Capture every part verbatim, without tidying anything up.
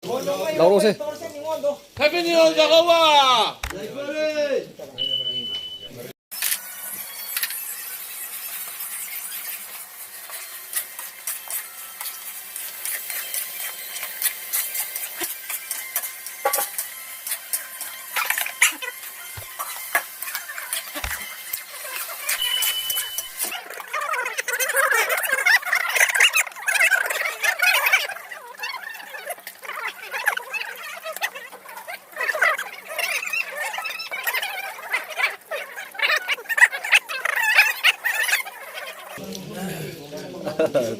ꯂꯧꯔꯣꯁꯦ꯫ Happy New Year, ꯆꯥꯛꯀꯧꯕ!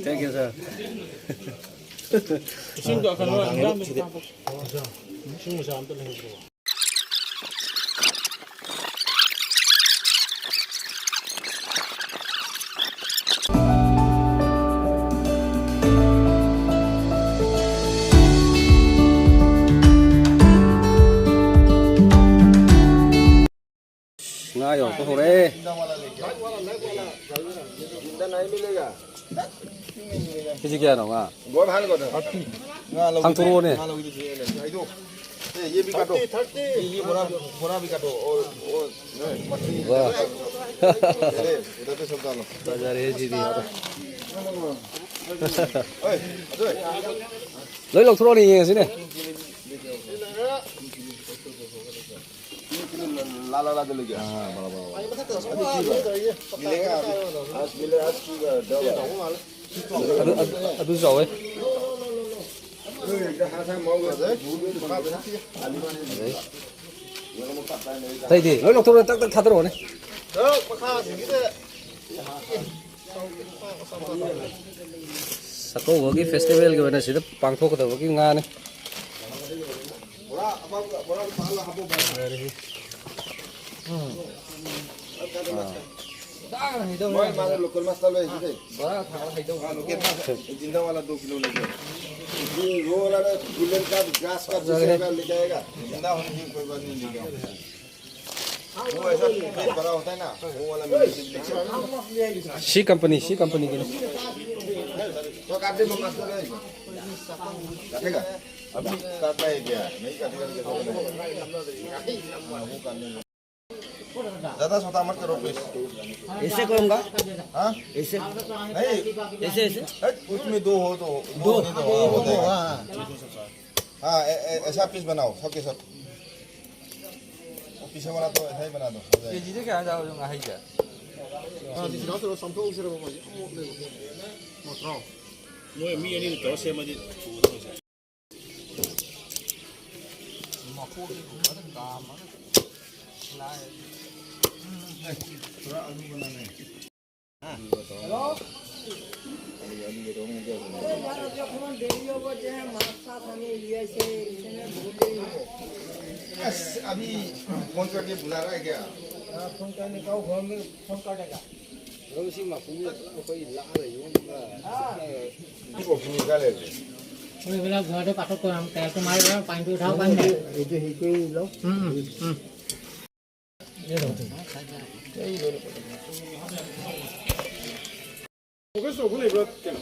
Thank you, sir. ꯏꯁꯤꯡꯗꯣ ꯀꯩꯅꯣ, ꯏꯟꯖꯥꯡꯗꯣ ꯆꯥꯕ꯫ ꯏꯁꯤꯡ ꯃꯆꯥ ꯑꯝꯇ ꯂꯩꯍꯧꯗ꯭ꯔꯕꯣ? ꯉꯥ ꯌꯧꯔꯛꯄ ꯍꯧꯔꯦ꯫ ꯀꯦꯖꯤ ꯀꯌꯥꯅꯣ ꯉꯥ? ꯊꯥꯡꯊꯣꯔꯛꯑꯣꯅꯦ꯫ ये, ये भी काटो। ये, ये बोरा, बोरा भी काटो। और, और, नहीं, मछली। वाह। अरे, उधर पे सब डालो। ꯐꯖꯔꯦ ꯁꯤꯗꯤ꯫ ओए, अजय। ꯂꯣꯏ ꯂꯧꯊꯣꯔꯛꯑꯣꯅꯦ, ꯌꯦꯡꯉꯁꯤꯅꯦ꯫ तीन किलो ला, ला, ला, ला, ले गया। हाँ, बड़ा, बड़ा, बड़ा। अभी की बात? मिलेगा अभी। आज मिले, आज की बात? डबल। ꯑꯗꯨ, ꯑꯗꯨ, ꯑꯗꯨꯁꯨ ꯆꯥꯎꯋꯦ꯫ ꯑꯇꯩꯗꯤ ꯂꯣꯏ ꯂꯧꯊꯣꯛꯑꯣ, ꯇꯛ ꯇꯛ ꯊꯥꯗꯔꯛꯑꯣꯅꯦ꯫ ꯆꯥꯛꯀꯧꯕꯒꯤ festivalꯒꯤ ꯑꯣꯏꯅ ꯁꯤꯗ ꯄꯥꯡꯊꯣꯛꯀꯗꯕꯒꯤ ꯉꯥꯅꯤ꯫ ꯃꯣꯏ ꯃꯥꯅ local ꯃꯥꯁꯇꯔ ꯂꯣꯏ ꯍꯩꯖꯤꯜꯂꯦ꯫ ꯕꯣꯔꯥ ꯊꯥꯕ ꯍꯩꯗꯧ꯫ हाँ, local मास्टर। जिंदा वाला दो किलो लेके। ये वो वाला ना, गुलन का, ग्रास का, दूसरे का ले जाएगा। जिंदा होने की कोई बात नहीं, लेके आओ। वो ऐसा पेट भरा होता है ना, वो वाला मिल जाएगा। सी कंपनी, सी कंपनी के लिए। तो काट दे, वो मास्टर है। काटेगा? अभी काटना है क्या? नहीं काटेगा तो कैसे बनेगा? हाँ, वो काटने में। ज्यादा छोटा मत करो प्लीज। ऐसे करूँगा। हाँ? ऐसे। नहीं। ऐसे, ऐसे। हट, उसमें दो हो तो दो। दो। नहीं तो, हाँ, हो जाएगा। हाँ, हाँ। हाँ, ऐ-, ऐ-, ऐसा पीस बनाओ सबके सब। वो पीछे वाला तो ऐसा ही बना दो, हो जाएगा। ꯀꯦ ꯖꯤꯗ ꯀꯌꯥ ꯆꯥꯕ ꯉꯥꯍꯩꯁꯦ? ꯃꯣꯏ ꯃꯤ ꯑꯅꯤꯅ ꯇꯧꯔ ꯁꯦꯝꯃꯗꯤ ꯊꯨꯒꯗꯕꯁꯦ꯫ ꯃꯀꯣꯛꯇꯨ ꯐꯖꯅ ꯀꯥꯝꯃꯒ ꯂꯥꯏ꯫ हेलो। अरे यार, अभी फोन करके बुला रहा है क्या? हाँ, फोन करने का, वो घर में फोन काटेगा। ꯑꯗꯣ ꯁꯤ ꯃꯄꯨꯝꯁꯦ ꯑꯩꯈꯣꯏ ꯂꯥꯛꯑꯒ ꯌꯣꯝꯃꯒ ꯅꯪ ꯀꯣꯐꯤ ꯈꯔ ꯂꯩꯔꯗꯤ? ꯍꯣꯏ, ꯕꯦꯂꯥ, ꯒꯨꯍꯥꯗ ꯄꯥꯊꯣꯛ ꯇꯧꯔꯝ ꯇꯥꯏ, to my Bela pine two ꯊꯥꯎ ꯄꯥꯏꯟ ꯇꯨ꯫ ꯎꯝ, ꯎꯝ꯫ ꯐꯣꯀꯁ ꯇꯧꯕ ꯂꯩꯕ꯭ꯔꯥ? ꯀꯩꯅꯣ?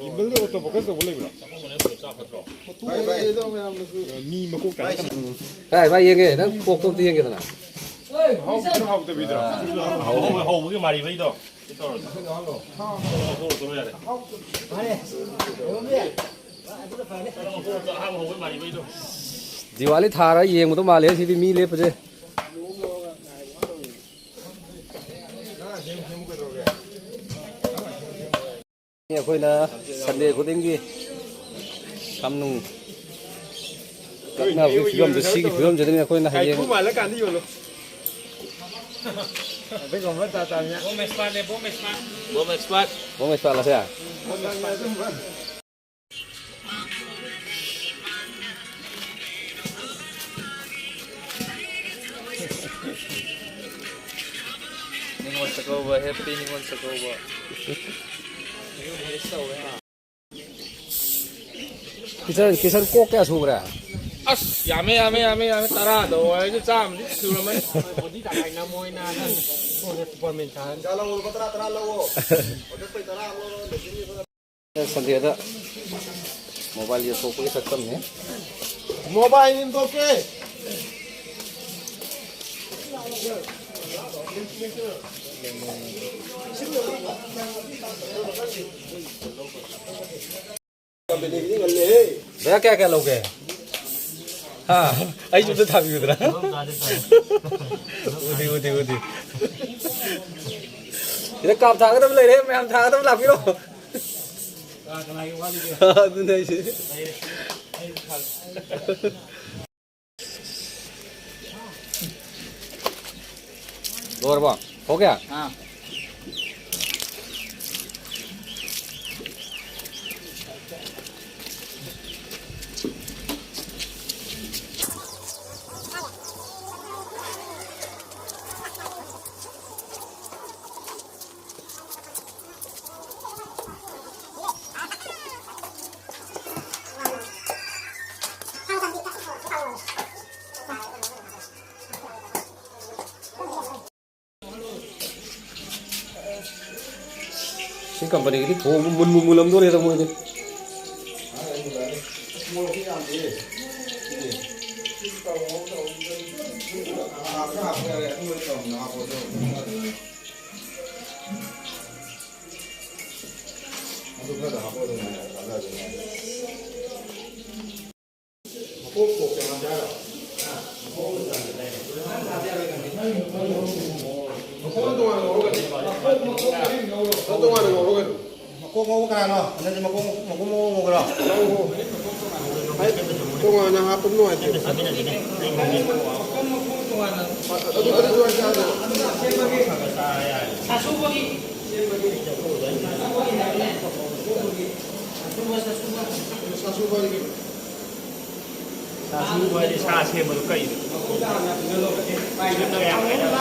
ꯒꯤꯝꯕꯜꯗ ꯑꯣꯇꯣ ꯐꯣꯀꯁ ꯇꯧꯕ ꯂꯩꯕ꯭ꯔꯥ? ꯃꯤ ꯃꯀꯣꯛ ꯇꯥꯔꯛꯀꯅꯤ꯫ ꯀꯥꯏ ꯚꯥꯏ ꯌꯦꯡꯒꯦ? ꯅꯪ ꯀꯣꯛꯇꯣ ꯑꯝꯇ ꯌꯦꯡꯒꯦꯗꯅ꯫ ꯍꯥꯎꯕꯗꯤ ꯍꯥꯎꯇꯕꯤꯗ꯭ꯔꯣ? ꯍꯧꯕ-, ꯍꯧꯕꯒꯤ ꯃꯥꯔꯤꯕꯩꯗꯣ꯫ ꯁꯤ ꯇꯧꯔꯣ꯫ ꯂꯧꯊꯣꯛꯑꯣ, ꯂꯧꯊꯣꯛꯑꯣ, ꯌꯥꯔꯦ꯫ ꯑꯍꯥꯟꯕ ꯍꯧꯕꯒꯤ ꯃꯥꯔꯤꯕꯩꯗꯣ꯫ ꯗꯤꯋꯥꯂꯤ ꯊꯥꯔ ꯌꯦꯡꯕꯗꯣ ꯃꯥꯜꯂꯦ ꯁꯤꯗꯤ ꯃꯤ ꯂꯦꯞꯄꯁꯦ꯫ ꯑꯩꯈꯣꯏꯅ ꯁꯟꯗꯦ ꯈꯨꯗꯤꯡꯒꯤ ꯁꯝ ꯅꯨꯡ ꯀꯛꯅꯕꯒꯤ ꯐꯤꯕꯝꯗꯨ, ꯁꯤꯒꯤ ꯐꯤꯕꯝꯁꯤꯗꯅꯤ ꯑꯩꯈꯣꯏꯅ ꯍꯌꯦꯡ ꯀꯥꯏꯀꯨ ꯃꯥꯜꯂꯀꯥꯟꯗ ꯌꯣꯜꯂꯣ꯫ ꯑꯗꯨꯒꯨꯝꯕ ꯇꯥ ꯇꯥꯅꯤꯡꯉꯥꯏ꯫ ꯕꯣꯝ ꯑꯦꯛꯁꯄꯥꯔꯠꯅꯦ, bomb expert. Bomb expert. Bomb expert ꯑꯁꯦ? ꯕꯣꯝ ꯑꯦꯛꯁꯄꯥꯔꯠꯅꯦ ꯑꯗꯨꯒꯨꯝꯕ꯫ ꯅꯤꯉꯣꯜ ꯆꯥꯛꯀꯧꯕ, ꯍꯦꯄꯤ ꯅꯤꯉꯣꯜ ꯆꯥꯛꯀꯧꯕ꯫ ꯀꯤꯁꯟ, ꯀꯤꯁꯟ ꯀꯣꯛ ꯀꯌꯥ ꯁꯨꯈ꯭ꯔꯦ? ꯑꯁ, ꯌꯥꯝꯃꯦ, ꯌꯥꯝꯃꯦ, ꯌꯥꯝꯃꯦ, ꯌꯥꯝꯃꯦ꯫ ꯇꯔꯥꯗ ꯑꯣꯏꯔꯁꯨ ꯆꯥꯝꯃꯗꯤ ꯁꯨꯔꯝꯃꯅꯤ꯫ ꯕꯣꯗꯤ ꯇꯪꯈꯥꯏ ꯅꯝꯃꯣ ꯍꯥꯏꯅ ꯅꯪ ꯁꯣꯝꯗ ꯁꯨꯄꯔꯃꯦꯟ ꯁꯥꯍꯟ꯫ ꯄꯩꯁꯥ ꯂꯧꯔꯣ, ꯂꯨꯄꯥ ꯇꯔꯥ, ꯇꯔꯥ ꯂꯧꯑꯣ꯫ ꯑꯣꯗꯔ ꯄꯩ ꯇꯔꯥ ꯑꯃ ꯂꯧꯔꯣ, ꯂꯦꯇꯤꯟꯒꯤ ꯁꯣꯗꯥ꯫ ꯁꯟꯗꯦꯗ ꯃꯣꯕꯥꯏꯜ ꯌꯦꯟꯊꯣꯛꯄꯒꯤ ꯁꯛꯇꯝꯅꯤ꯫ ꯃꯣꯕꯥꯏꯜ ꯌꯦꯟꯊꯣꯛꯀꯦ꯫ ꯚꯩꯌꯥ, ꯀꯌꯥ ꯀꯌꯥ ꯂꯧꯒꯦ? ꯍꯥ? ꯑꯩꯁꯨ ꯑꯝꯇ ꯊꯥꯕꯤꯌꯨꯗꯅ꯫ ꯎꯗꯤ, ꯎꯗꯤ, ꯎꯗꯤ꯫ ꯁꯤꯗ ꯀꯥꯞ ꯊꯥꯒꯗꯕ ꯂꯩꯔꯦ, ꯃꯌꯥꯝ ꯊꯥꯒꯗꯕ ꯂꯥꯛꯄꯤꯔꯣ꯫ ꯑꯗꯨꯅꯦ ꯑꯩꯁꯦ꯫ ꯂꯣꯏꯔꯕꯣ? ꯊꯣꯛꯀꯦ? ꯑꯥ꯫ ꯁꯤ ꯀꯝꯄꯅꯤꯒꯤꯗꯤ ꯊꯣꯡꯕ ꯃꯨꯟꯕꯨ ꯃꯨꯜꯂꯝꯗꯣꯔꯦꯗ ꯃꯣꯏꯗꯤ꯫ ꯃꯀꯣꯛ ꯇꯣꯉꯥꯟꯅ ꯉꯧꯔꯣ ꯀꯩꯅꯣ꯫ ꯃꯀꯣꯛ ꯉꯧꯕ ꯀꯅꯥꯅꯣ? ꯍꯟꯗꯛꯇꯤ ꯃꯀꯣꯛ, ꯃꯀꯣꯛ ꯃꯀꯣꯛ ꯉꯧꯕ꯭ꯔꯣ? ꯇꯣꯉꯥꯟꯅ ꯍꯥꯞꯄ ꯅꯨꯡꯉꯥꯏꯇꯦ꯫ ꯑꯗꯨ, ꯑꯗꯨ ꯇꯣꯉꯥꯟꯅ ꯆꯥꯗꯣꯏꯔꯣ? ꯁꯥꯁꯨꯕ ꯍꯥꯏꯗꯤ ꯀꯩꯅꯣ? ꯁꯥꯁꯨꯕ ꯍꯥꯏꯗꯤ ꯁꯥ ꯁꯦꯝꯕꯗꯣ ꯀꯩꯅꯣ? ꯁꯦꯝꯕ ꯌꯥꯝ ꯍꯩꯅꯕ꯫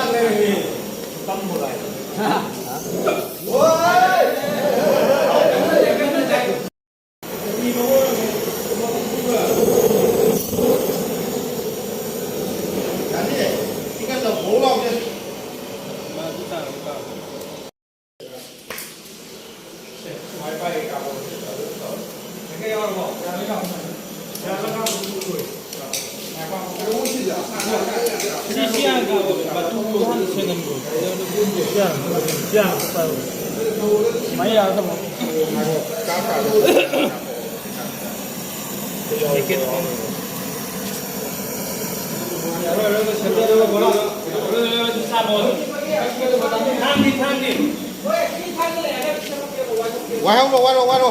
ꯋꯥꯏꯍꯧꯔꯣ, ꯋꯥꯏꯔꯣ, ꯋꯥꯏꯔꯣ꯫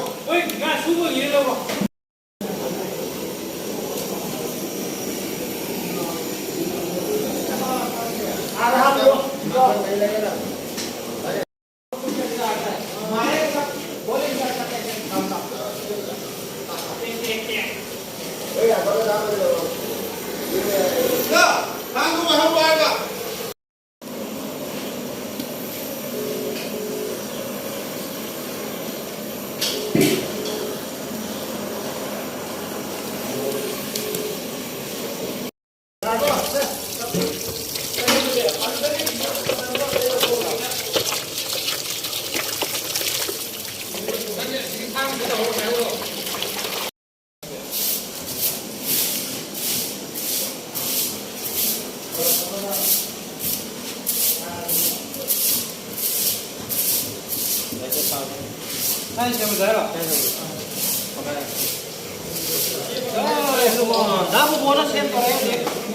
ꯗꯥ ꯕꯣꯕꯣꯅ ꯁꯦꯝꯗꯣꯔꯦ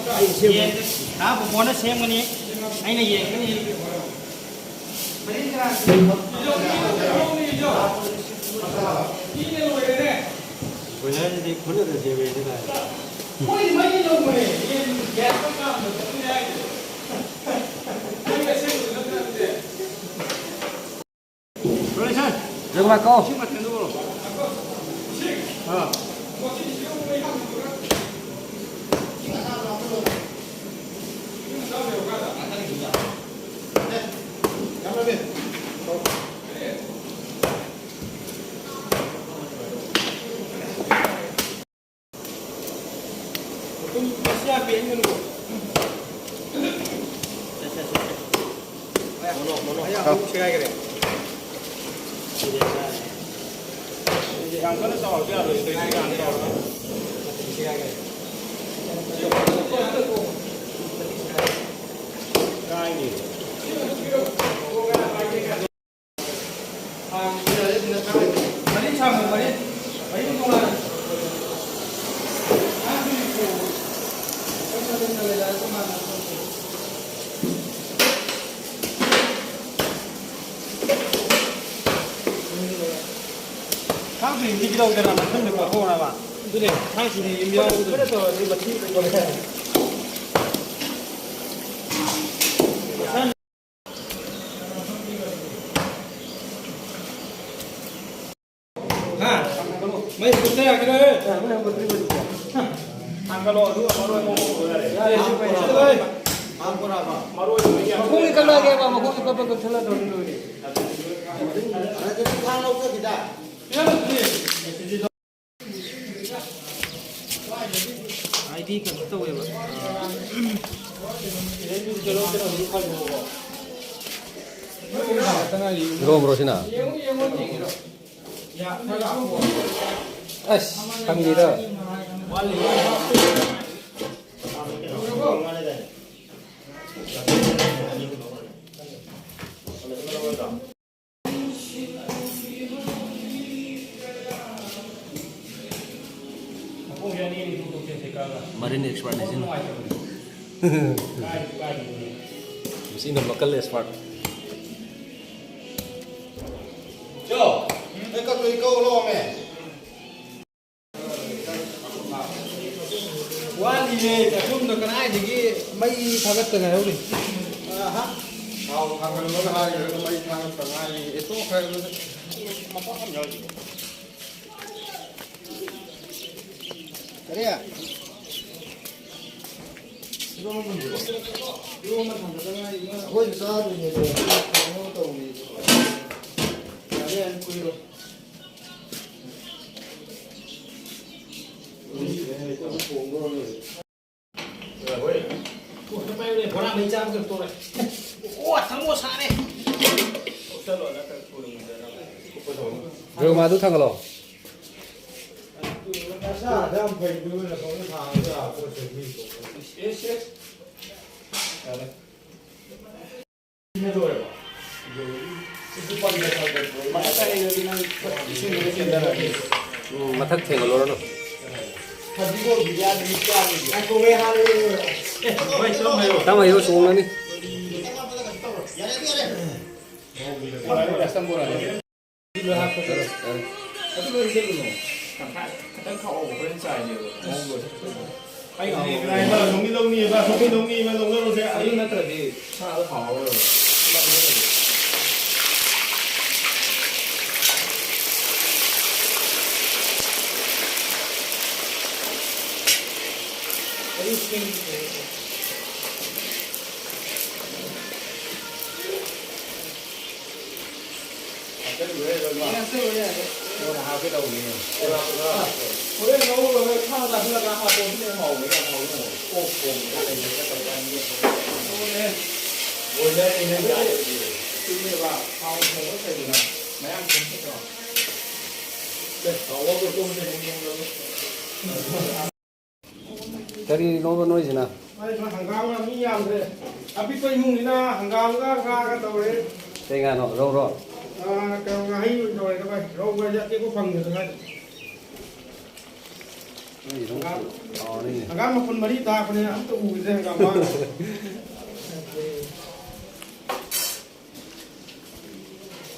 ꯍꯧꯖꯤꯛ꯫ ꯌꯦꯡ-, ꯗꯥ ꯕꯣꯕꯣꯅ ꯁꯦꯝꯒꯅꯤ꯫ ꯑꯩꯅ ꯌꯦꯡꯒꯅꯤ꯫ ꯕꯣꯏꯂꯔꯁꯤꯗꯤ ꯈꯨꯠꯅꯗ ꯁꯦꯝꯃꯦ ꯍꯥꯏꯇꯥꯔꯦ꯫ ꯂꯣꯏꯔꯦ ꯁꯥꯔ꯫ ꯖꯒꯃꯥ ꯀꯧ꯫ ꯑꯥ꯫ ꯌꯥꯝ ꯀꯟꯅ ꯆꯥꯎꯔꯁꯨ ꯌꯥꯔꯣꯏ, ꯀꯩꯁꯨ ꯌꯥꯝ ꯆꯥꯎꯔꯣꯏ꯫ ꯀꯥꯏꯅꯤ꯫ ꯃꯔꯤ ꯁꯥꯡꯉꯣ, ꯃꯔꯤ꯫ ꯃꯔꯤ ꯇꯣꯉꯥꯟꯅ꯫ ꯊꯥꯡ ꯁꯨꯔꯤꯗꯤ ꯄꯤꯔꯛꯎꯗꯅ, ꯃꯊꯪꯗ ꯀꯣꯠꯊꯣꯛꯅꯕ꯫ ꯑꯗꯨꯅꯦ, ꯊꯥꯡ ꯁꯨꯔꯤ ꯑꯃ ꯌꯥꯎꯕꯗꯣ꯫ ꯈꯔ ꯇꯧꯔꯗꯤ ꯃꯊꯤ ꯍꯥ? ꯃꯩ ꯍꯧꯒꯠꯇ ꯌꯥꯒꯤꯔꯣꯏ꯫ ꯊꯥꯡꯒꯠꯂꯣ, ꯑꯗꯨꯒ ꯃꯔꯣꯏ ꯉꯧꯕ ꯌꯥꯔꯦ꯫ ꯌꯥꯔꯦ, ꯁꯤ ꯐꯩ, ꯁꯤ ꯐꯩ꯫ ꯃꯔꯣꯏ ꯉꯧꯕ ꯌꯥꯔꯦ꯫ ꯃꯈꯣꯡꯗꯤ ꯀꯛꯂꯛꯑꯒꯦꯕ, ꯃꯈꯣꯡꯗꯤ ꯄꯠ ꯄꯠ ꯀꯛꯊꯠꯂ ꯇꯧꯔꯗꯤ ꯂꯣꯏꯔꯦ꯫ ꯍꯥꯏꯗꯤ ꯀꯩꯅꯣ ꯇꯧꯋꯦꯕ꯫ ꯏꯔꯣꯝꯕ꯭ꯔꯣ ꯁꯤꯅ? ꯑꯁ, ꯈꯪꯗꯦꯗ꯫ ꯃꯔꯤꯟ ꯑꯦꯛꯁꯄꯔꯠꯅꯤ ꯁꯤꯅ꯫ ꯃꯁꯤꯅ ꯃꯀꯜ ꯑꯦꯛꯁꯄꯔꯠ꯫ ꯆꯣ, ꯑꯩ ꯀꯛꯇꯣꯏ ꯀꯛꯎ ꯂꯥꯛꯑꯣꯃꯦ꯫ ꯋꯥꯠꯂꯤꯌꯦ, ꯆꯥꯛꯈꯨꯝꯗ ꯀꯗꯥꯏꯗꯒꯤ ꯃꯩ ꯊꯥꯒꯠꯇ ꯉꯥꯏꯍꯧꯔꯤ꯫ ꯑꯍꯥ꯫ ꯊꯥꯎ ꯊꯥꯡꯒꯠꯂꯣꯅ ꯍꯥꯏꯔꯒ ꯃꯩ ꯊꯥꯒꯠꯇ ꯉꯥꯏꯔꯤ꯫ ꯑꯦ, ꯇꯣꯛꯈ꯭ꯔꯦ ꯑꯗꯨꯗꯤ꯫ ꯃꯄꯥ ꯑꯃ ꯌꯥꯎꯔꯤ꯫ ꯀꯔꯤ? ꯑꯩꯈꯣꯏꯁꯨ ꯆꯥꯗꯣꯏꯅꯦ꯫ ꯀꯩꯅꯣ ꯇꯧꯔꯤ꯫ ꯌꯥꯔꯦ, ꯌꯥꯔꯦ, ꯀꯨꯏꯔꯣꯏ꯫ ꯕꯣꯔꯥ ꯃꯩ ꯆꯥꯕ ꯀꯩꯅꯣ ꯇꯧꯔꯦ꯫ ꯑꯣ, ꯊꯃꯣ ꯁꯥꯔꯦ꯫ ꯗ꯭ꯔꯃꯥꯗꯨ ꯊꯥꯡꯒꯠꯂꯣ꯫ ꯃꯁꯥꯗ ꯌꯥꯝ ꯐꯩ, ꯅꯣꯏꯅ ꯁꯣꯝꯗ ꯊꯥꯡꯉꯒ ꯂꯥꯛꯄ ꯁꯦꯝꯕꯤꯀꯣ꯫ ꯑꯦꯁ, ꯑꯦꯁ꯫ ꯌꯥꯔꯦ꯫ ꯎꯝ, ꯃꯊꯛ ꯊꯦꯡꯒꯠꯂꯨꯔꯅꯨ꯫ ꯇꯞꯅ ꯍꯩꯔꯣ, ꯆꯣꯡꯉꯅꯤ꯫ ꯑꯩ ꯉꯥꯡꯕ ꯂꯧꯅꯤ, ꯂꯧꯅꯤꯕ, ꯂꯧꯅꯤ, ꯂꯧꯅꯤꯕ, ꯂꯧꯅꯔꯨꯁꯦ꯫ ꯑꯗꯨ ꯅꯠꯇ꯭ꯔꯗꯤ ꯁꯥꯗꯣ ꯍꯥꯎꯔꯔꯣꯏꯕ꯫ ꯍꯥꯞꯆꯤꯜꯂꯨꯔꯦ ꯂꯣꯏꯅꯃꯛ꯫ ꯍꯥꯞꯆꯤꯜꯂꯨꯔꯦ ꯌꯥꯔꯦ꯫ ꯀꯣꯟꯅ ꯍꯥꯞꯀꯦ ꯇꯧꯕꯅꯤꯅꯦ꯫ ꯍꯣꯔꯦꯟ ꯉꯧꯔꯒ ꯊꯥꯡ ꯆꯥꯁꯤꯜꯂꯒ ꯍꯥꯞꯄꯣ꯫ ꯁꯤꯅ ꯍꯦꯟꯅ ꯍꯥꯎꯕꯅꯦ, ꯌꯥꯝ ꯍꯥꯎꯕꯅꯦ꯫ ꯑꯣꯛ ꯊꯣꯡꯕꯗ ꯀꯩꯅꯣ ꯆꯠꯇꯕ ꯆꯥꯅꯤꯡꯉꯦ꯫ ꯑꯗꯨꯅꯦ꯫ ꯕꯣꯏꯂꯔꯅꯤꯅ ꯌꯥꯗꯦ꯫ ꯑꯗꯨꯅꯦꯕ, ꯊꯥꯎ ꯊꯣꯡꯕ ꯀꯩꯗꯨꯅ ꯃꯌꯥꯝ ꯊꯣꯡꯕ ꯐꯠꯇ꯭ꯔꯣ? ꯑꯦ, ꯊꯥꯎ ꯉꯧꯔꯒ ꯇꯣꯛꯑꯁꯦ, ꯃꯨꯟ ꯉꯧꯔꯒ꯫ ꯀꯔꯤꯅꯣꯕ ꯅꯣꯏꯁꯤꯅ? ꯑꯩ ꯍꯪꯒꯥꯝꯒ ꯃꯤ ꯌꯥꯝꯗ꯭ꯔꯦ꯫ ꯑꯄꯤꯛꯄ ꯏꯃꯨꯡꯅꯤꯅ ꯍꯪꯒꯥꯝꯒ ꯉꯥꯒ ꯇꯧꯔꯦ꯫ ꯀꯩ ꯉꯥꯅꯣ? ꯔꯧꯔꯣ? ꯑꯥ, ꯀꯩꯅꯣ, ꯉꯥꯍꯩ ꯑꯣꯏꯅ ꯇꯧꯔꯦ꯫ ꯚꯥꯏ, ꯔꯧ ꯍꯥꯏꯁꯦ ꯑꯇꯦꯛꯄ ꯐꯪꯗꯦꯗ ꯁ꯭ꯋꯥꯏꯗ꯫ ꯅꯣꯏꯁꯤ ꯑꯗꯨꯝ ꯍꯪꯒꯥꯝ, ꯍꯥꯎꯔꯅꯤꯅꯦ꯫ ꯍꯪꯒꯥꯝ ꯃꯄꯨꯟ ꯃꯔꯤ ꯊꯥꯛꯄꯅꯦ, ꯑꯝꯇ ꯎꯈꯤꯗ꯭ꯔꯦ ꯍꯪꯒꯥꯝ ꯃꯥꯡꯈ꯭ꯔꯦ꯫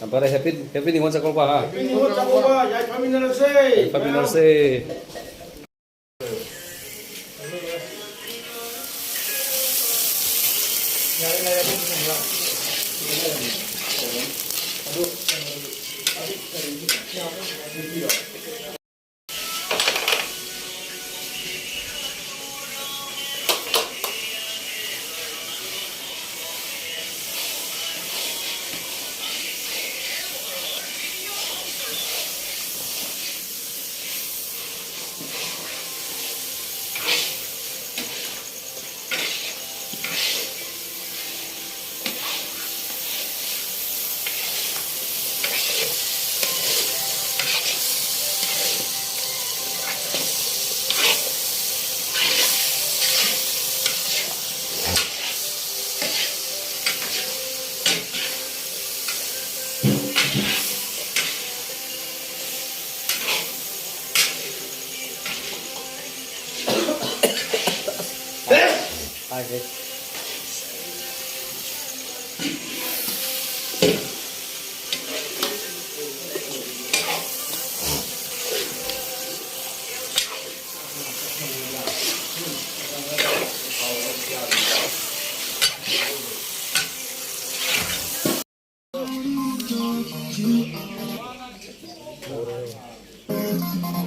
ꯌꯥꯝ ꯐꯔꯦ, ꯍꯦꯄꯤ, ꯍꯦꯄꯤ ꯅꯤꯉꯣꯜ ꯆꯥꯛꯀꯧꯕ, ꯍꯥ? ꯍꯦꯄꯤ ꯅꯤꯉꯣꯜ ꯆꯥꯛꯀꯧꯕ, ꯌꯥꯏꯐꯃꯤꯟꯅꯔꯁꯦ꯫ ꯌꯥꯏꯐꯃꯤꯟꯅꯔꯁꯦ꯫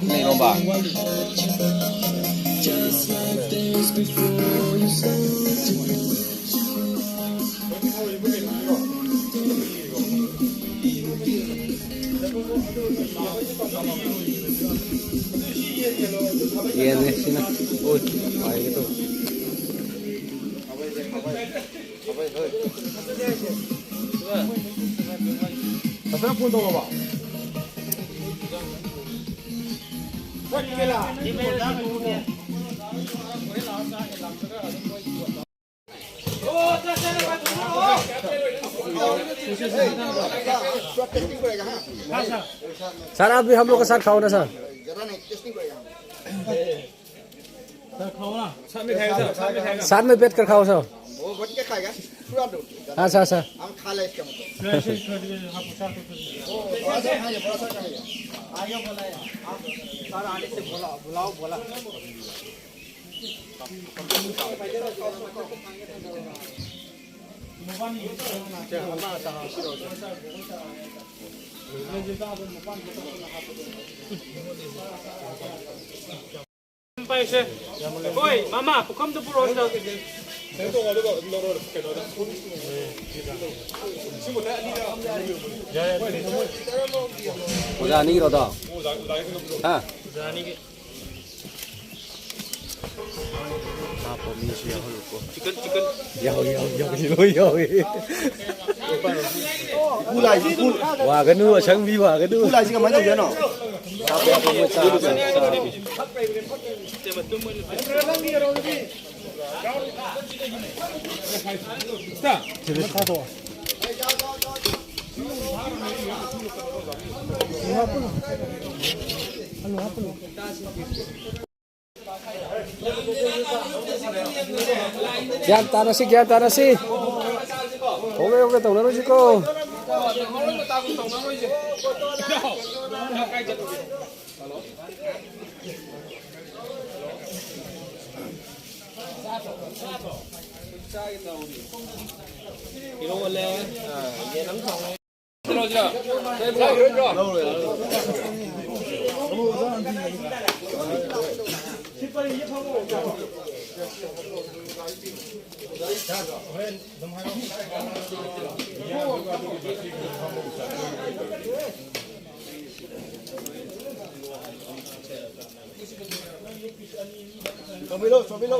ꯂꯩꯔꯣꯝꯕ꯫ ꯌꯦꯟꯅꯦ ꯁꯤꯅ꯫ ꯑꯣꯏ, ꯄꯥꯏꯒꯦ ꯇꯧꯕ꯫ ꯐꯖꯅ ꯐꯣꯟ ꯇꯧꯔꯕ? सर, आप भी हम लोग के साथ खाओ ना, सर। जरा नहीं, टेस्टिंग करेगा। सर, खाओ ना। साथ में खाएगा, सर, साथ में खाएगा। साथ में बैठ कर खाओ, सर। वो बैठ के खाएगा, पूरा दो। हाँ, सर, सर। हम खा ले इसका मतलब। फ्रेश, फ्रेश, फ्रेश, हाँ, पूछा तो कुछ। वो बड़ा सा खाइए, बड़ा सा खाइए। आगे बोला है। आप सर आने से बोला, बुलाओ, बोला। ꯄꯥꯏꯁꯦ꯫ ꯍꯣꯏ, ꯃꯃꯥ, ꯄꯨꯈꯝꯗꯨ ꯄꯨꯔꯛꯑꯣ ꯁꯤꯗ꯫ ꯑꯣꯖꯥ ꯑꯅꯤꯒꯤꯔꯣ ꯑꯗꯣ? ꯍꯥ? ꯑꯣꯖꯥ ꯑꯅꯤꯒꯤ꯫ ꯍꯥꯞꯄ ꯃꯤꯁꯨ ꯌꯥꯎꯍꯜꯂꯨꯀꯣ꯫ Chicken, chicken. ꯌꯥꯎꯏ, ꯌꯥꯎꯏ, ꯌꯥꯎꯏ, ꯂꯣꯏ ꯌꯥꯎꯏ꯫ ꯎꯄꯨ ꯂꯥꯏꯁꯤ, ꯎꯄꯨ꯫ ꯋꯥꯒꯅꯨ, ꯑꯁꯪꯕꯤ ꯋꯥꯒꯅꯨ꯫ ꯎꯄꯨ ꯂꯥꯏꯁꯤ ꯀꯃꯥꯏꯅ ꯇꯧꯗꯣꯏꯅꯣ? ꯍꯥꯞꯄ, ꯍꯥꯞꯄ, ꯃꯣꯏ ꯆꯥꯕ ꯆꯥꯕ ꯆꯥꯕ꯫ ꯒ꯭ꯌꯥꯟ ꯇꯥꯅꯁꯤ, ꯒ꯭ꯌꯥꯟ ꯇꯥꯅꯁꯤ꯫ ꯍꯧꯒꯦ, ꯍꯧꯒꯦ ꯇꯧꯅꯔꯣꯏꯁꯤꯀꯣ꯫ ꯏꯔꯣꯜꯂꯦ꯫ ꯑꯥ, ꯌꯦꯟ ꯑꯃ ꯊꯣꯡꯉꯦ꯫ ꯆꯣꯝꯕꯤꯔꯣ, ꯆꯣꯝꯕꯤꯔꯣ꯫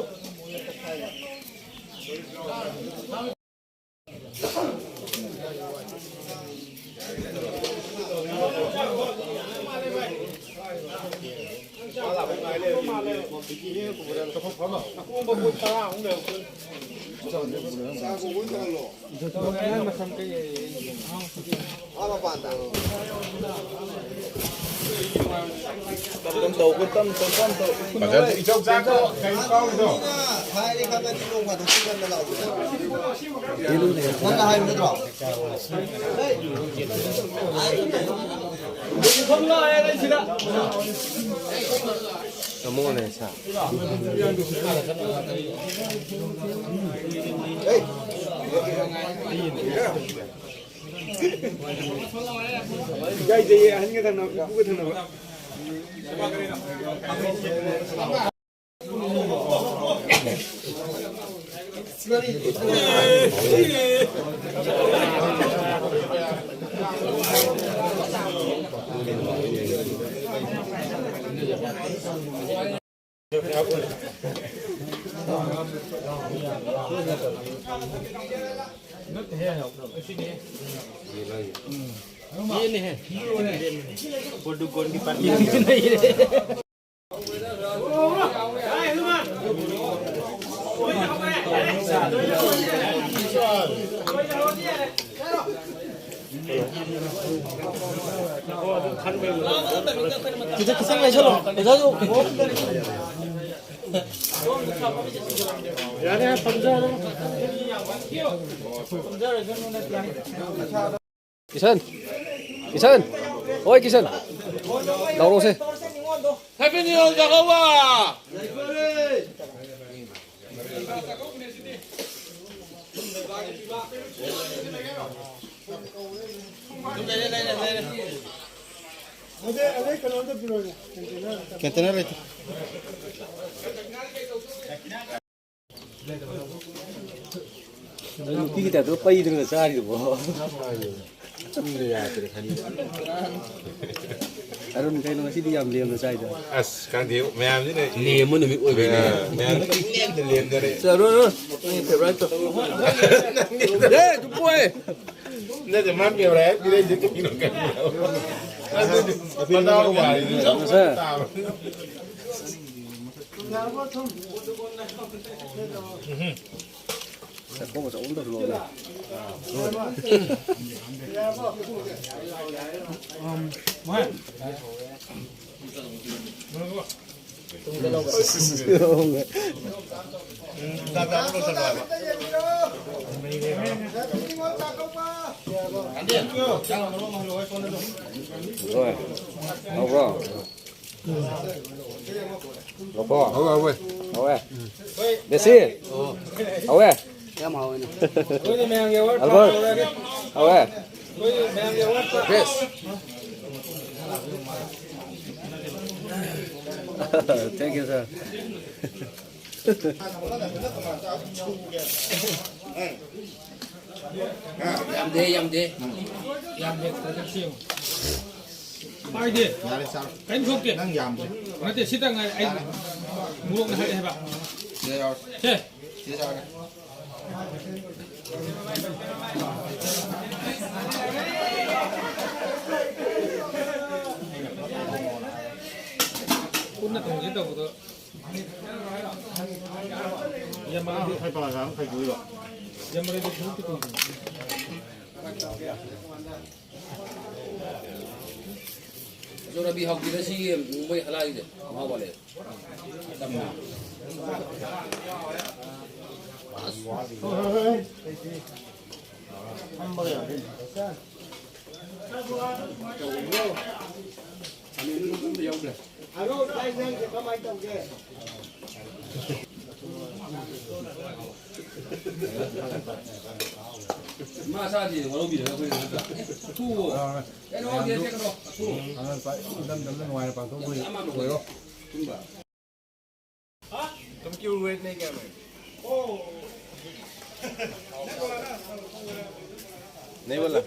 ꯇꯝ ꯇꯝ ꯇꯧ, ꯇꯝ ꯇꯝ ꯇꯝ ꯇꯧ꯫ ꯐꯖꯅ ꯏꯆꯧ ꯆꯥꯛꯇꯣ ꯀꯩ ꯀꯥꯎꯔꯤꯗꯣ? ꯍꯥꯏꯔꯦ ꯈꯪꯉꯗꯤ ꯅꯣꯡ ꯐꯥꯗꯣꯛ ꯆꯤꯡ ꯉꯟꯅ ꯂꯥꯛꯑꯣ꯫ ꯅꯪꯅ ꯍꯥꯏꯕ ꯅꯠꯇ꯭ꯔꯣ? ꯇꯥꯃꯣꯅꯦ ꯁꯥ꯫ ꯏꯀꯥꯏꯖꯩꯌꯦ, ꯑꯍꯟꯒ ꯊꯪꯅꯕ, ꯏꯄꯨꯒ ꯊꯪꯅꯕ꯫ ꯈꯤꯇꯪ, ꯈꯤꯇꯪ ꯂꯩꯁꯜꯂꯣ꯫ ꯑꯣꯖꯥꯁꯨ꯫ ꯌꯥꯔꯦ, ꯐꯝꯖꯔꯣ꯫ ꯀꯤꯁꯟ! ꯀꯤꯁꯟ! ꯍꯣꯏ, ꯀꯤꯁꯟ! ꯂꯥꯎꯔꯣꯁꯦ꯫ Happy New Year, ꯆꯥꯛꯀꯧꯕ! Container ꯂꯩꯇꯦ꯫ ꯅꯨꯄꯤꯒꯤ ꯇꯥꯏꯞꯇ ꯄꯩꯗꯅꯒ ꯆꯥꯔꯤꯗꯨꯕꯣ? ꯆꯨꯝꯅ ꯌꯥꯗ꯭ꯔꯦ ꯈꯜꯂꯤ꯫ ꯑꯔꯨꯟ, ꯀꯩꯅꯣ ꯉꯁꯤꯗꯤ ꯌꯥꯝ ꯂꯦꯝꯅ ꯆꯥꯏꯗ? ꯑꯁ, ꯈꯪꯗꯦ, ꯃꯌꯥꯝꯁꯤꯅ ꯂꯦꯝꯕ ꯅꯨꯃꯤꯠ ꯑꯣꯏꯕꯩꯅꯦ꯫ ꯃꯌꯥꯝꯁꯤꯅ ꯏꯂꯦꯝꯗ ꯂꯦꯝꯅꯔꯦ꯫ ꯆꯠꯂꯣ, ꯅꯪꯒꯤ favourite ꯇꯣ꯫ ꯑꯦ, ꯇꯨ ꯄꯣꯛꯑꯦ꯫ ꯅꯠꯇꯦ, ꯃꯥ favourite ꯄꯤꯔꯛꯏꯁꯦ ꯀꯩꯅꯣ ꯈꯪꯕ꯭ꯔꯣ? ꯑꯗꯨꯗꯤ ꯃꯅꯥꯎ ꯋꯥꯔꯤꯗꯨ ꯆꯞ ꯃꯥꯟꯅ ꯇꯥꯕ꯫ ꯆꯥꯛꯈꯣꯝ ꯑꯆꯧꯕ ꯑꯝꯇꯁꯨ ꯂꯧꯔꯦ꯫ ꯍꯣꯏ꯫ ꯍꯧꯕ꯭ꯔꯣ? ꯂꯧꯈꯣ꯫ ꯍꯧꯋꯦ, ꯍꯧꯋꯦ꯫ ꯍꯧꯋꯦ꯫ ꯕꯦꯁꯤ꯫ ꯍꯧꯋꯦ꯫ ꯌꯥꯝ ꯍꯥꯎꯋꯦꯅꯦ꯫ ꯑꯜꯕꯔꯠ꯫ ꯍꯧꯋꯦ꯫ ꯕꯦꯁ꯫ Thank you, sir. ꯌꯥꯝꯗꯦ, ꯌꯥꯝꯗꯦ꯫ ꯌꯥꯝꯗꯦ, ꯈꯔ ꯈꯔ ꯁꯦꯝꯃꯨ꯫ ꯄꯥꯏꯗꯦ꯫ ꯌꯥꯔꯦ, ꯆꯥꯔꯣ꯫ ꯀꯩꯝ ꯁꯣꯛꯇꯦ꯫ ꯅꯪ ꯌꯥꯝꯗ꯭ꯔꯦ꯫ ꯅꯠꯇꯦ, ꯁꯤꯇꯪ ꯉꯥꯏ꯫ ꯑꯩ ꯌꯥꯔꯦ꯫ ꯃꯣꯔꯣꯛꯅ ꯍꯥꯏꯔꯛꯑꯦ ꯍꯥꯏꯕ꯫ ꯁꯤꯗ ꯌꯥꯎꯔꯦ꯫ ꯁꯦ꯫ ꯁꯤꯗ ꯆꯥꯔꯒꯦ꯫ ꯄꯨꯟꯅ ꯊꯣꯡꯁꯦ ꯇꯧꯕꯗꯣ꯫ ꯌꯥꯝꯃꯜꯂꯗꯤ ꯍꯩꯄꯥꯒ ꯑꯃ ꯈꯥꯏꯗꯣꯛꯏꯕ꯫ ꯌꯥꯝꯃꯜꯂꯗꯤ ꯊꯕꯛꯇꯤ ꯇꯧꯗꯦ꯫ ꯔꯕꯤ ꯍꯧꯈꯤꯗ ꯁꯤꯒꯤ ꯃꯣꯏ ꯍꯂꯥꯏꯁꯦ ꯃꯍꯥꯎ ꯋꯥꯠꯂꯦ꯫ ꯃꯥ ꯆꯥꯗꯦ, ꯋꯥꯔꯧꯕꯤꯔꯒ ꯑꯩꯈꯣꯏꯅ ꯅꯠꯇ꯭ꯔꯥ? ꯑꯦ, ꯆꯥꯊꯣꯛꯑꯣ꯫ ꯀꯩꯅꯣ, ꯀꯩꯅꯣ, ꯆꯥꯊꯣꯛꯑꯣ꯫ ꯑꯗꯨꯅ ꯄꯥꯏ-, ꯏꯆꯝ ꯆꯝꯅ ꯅꯨꯡꯉꯥꯏꯅ ꯄꯥꯡꯊꯣꯛꯄ ꯑꯣꯏꯔꯣ꯫ ꯀꯌꯥꯝ ꯌꯥꯝꯅ ꯑꯣꯏꯔꯣ꯫ ꯊꯨꯝꯕ꯫ तुम क्यों वेट नहीं किया भाई? नहीं बोला।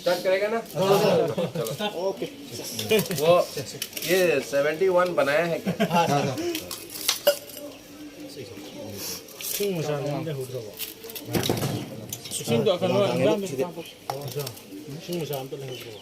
स्टार्ट करेगा ना? ओके। वो ये सेवेंटी वन बनाया है क्या? ꯏꯁꯤꯡꯗꯣ ꯀꯩꯅꯣ, ꯏꯁꯤꯡ ꯃꯆꯥ ꯑꯝꯇ ꯂꯩꯍꯧꯗ꯭ꯔꯕꯣ?